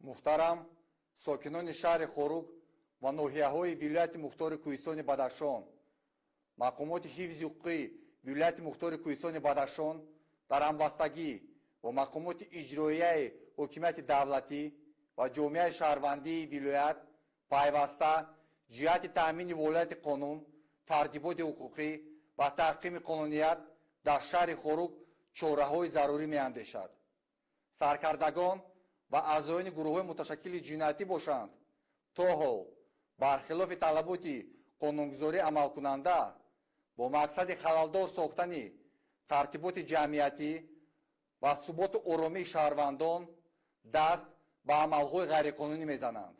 Муҳтарам сокинони шаҳри Хоруг ва ноҳияҳои вилояти мухтори Кӯҳистони Бадахшон, мақомоти ҳифзи ҳуқуқии вилояти мухтори Кӯҳистони Бадахшон дар ҳамбастагӣ бо мақомоти иҷроияи ҳокимияти давлатӣ ва ҷомеаи шаҳрвандии вилоят пайваста ҷиҳати таъмини волояти қонун, тартиботи ҳуқуқӣ ва таҳкими қонуният дар шаҳри Хоруг чораҳои зарурӣ меандешад. Саркардагон ва аъзоёни гурӯҳҳои муташаккили ҷиноятӣ бошанд, то ҳол бархилофи талаботи қонунгузорӣ амалкунанда бо мақсади халалдор сохтани тартиботи ҷамъиятӣ ва суботу оромии шаҳрвандон даст ба амалҳои ғайриқонунӣ мезананд.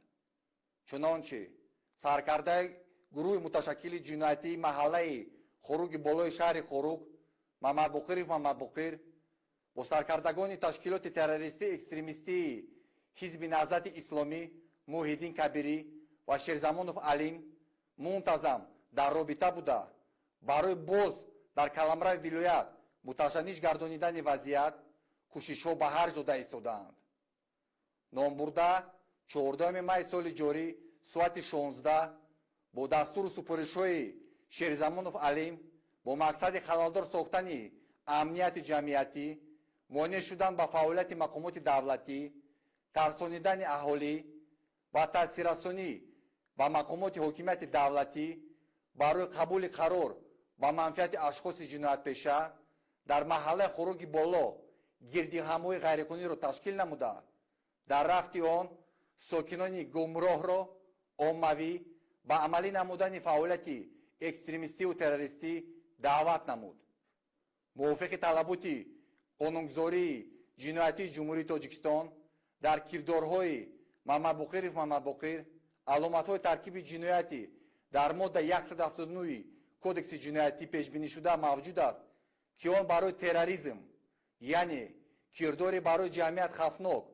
Чунончи саркардаи гурӯҳи муташаккили ҷиноятии маҳаллаи Хоруги болои шаҳри Хоруг Мамадбоқиров Мамадбоқир бо саркардагони ташкилоти террористии экстремистии Ҳизби Наҳзати Исломӣ Муҳиддин Кабирӣ ва Шерзамонов Алим мунтазам дар робита буда, барои боз дар каламрави вилоят муташанниж гардонидани вазъият кӯшишҳо ба харҷ дода истодаанд. Номбурда 14 май соли ҷорӣ соати 16 бо дастуру супоришҳои Шерзамонов Алим бо мақсади халалдор сохтани амнияти ҷамъиятӣ, монеъ шудан ба фаъолияти мақомоти давлатӣ, тарсонидани аҳолӣ ва таъсиррасонӣ ба мақомоти ҳокимияти давлатӣ барои қабули қарор ба манфиати ашхоси ҷиноятпеша дар маҳаллаи Хоруги боло гирдиҳамои ғайриқонуниро ташкил намуда, дар рафти он сокинони гумроҳро оммавӣ ба амалӣ намудани фаъолияти экстремистиву террористӣ даъват намуд. Мувофиқи талаботи қонунгузории ҷиноятии Ҷумҳурии Тоҷикистон дар кирдорҳои Мамадбоқиров Мамадбоқир аломатҳои таркиби ҷиноятӣ дар модда 179 Кодекси ҷиноятӣ пешбинишуда мавҷуд аст, ки он барои терроризм, яъне кирдори барои ҷамъият хавфнок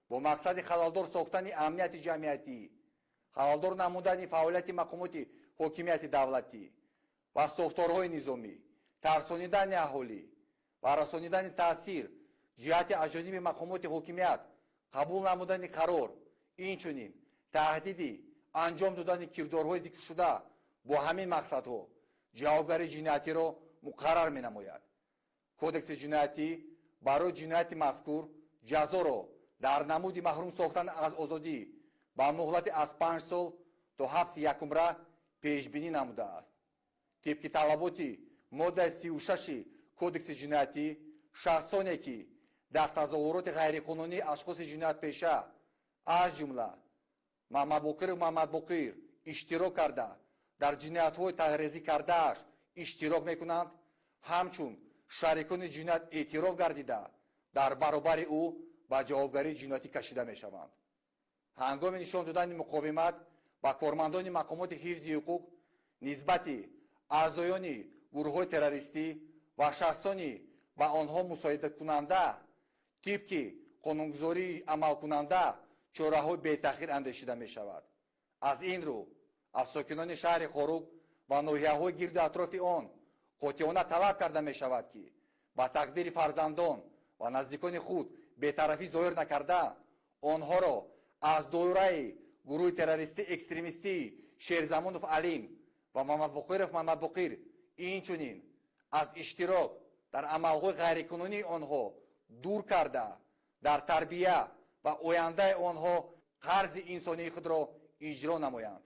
бо мақсади халалдор сохтани амнияти ҷамъиятӣ, халалдор намудани фаъолияти мақомоти ҳокимияти давлатӣ ва сохторҳои низомӣ, тарсонидани аҳолӣ ва расонидани таъсир ҷиҳати аз ҷониби мақомоти ҳокимият қабул намудани қарор, инчунин таҳдиди анҷом додани кирдорҳои зикршуда бо ҳамин мақсадҳо ҷавобгарии ҷиноятиро муқаррар менамояд. Кодекси ҷиноятӣ барои ҷинояти мазкур ҷазоро дар намуди маҳрум сохтан аз озодӣ ба муҳлати аз 5 сол то ҳабси якумра пешбинӣ намудааст. Тибқи талаботи моддаи 36 Кодекси ҷиноятӣ шахсоне ки дар тазоҳуроти ғайриқонунии ашхоси ҷиноятпеша, аз ҷумла Мамадбоқиров Мамадбоқир иштирок карда, дар ҷиноятҳои тағйиррезӣ кардааш иштирок мекунанд, ҳамчун шарикони ҷиноят эътироф гардида, дар баробари ӯ ба ҷавобгарии ҷиноятӣ кашида мешаванд. Ҳангоми нишон додани муқовимат ба кормандони мақомоти ҳифзи ҳуқуқ нисбати аъзоёни гурӯҳҳои террористӣ ва шахсони ба онҳо мусоидаткунанда тибқи қонунгузории амалкунанда чораҳои бетаъхир андешида мешавад. Аз ин рӯ аз сокинони шаҳри Хоруг ва ноҳияҳои гирду атрофи он қотеона талаб карда мешавад, ки ба тақдири фарзандон ва наздикони худ бетарафӣ зоҳир накарда, онҳоро аз доираи гурӯҳи террористӣ экстремистии Шерзамонов Алим ва Мамадбоқиров Мамадбоқир, инчунин аз иштирок дар амалҳои ғайриқонунии онҳо дур карда, дар тарбия ва ояндаи онҳо қарзи инсонии худро иҷро намоянд.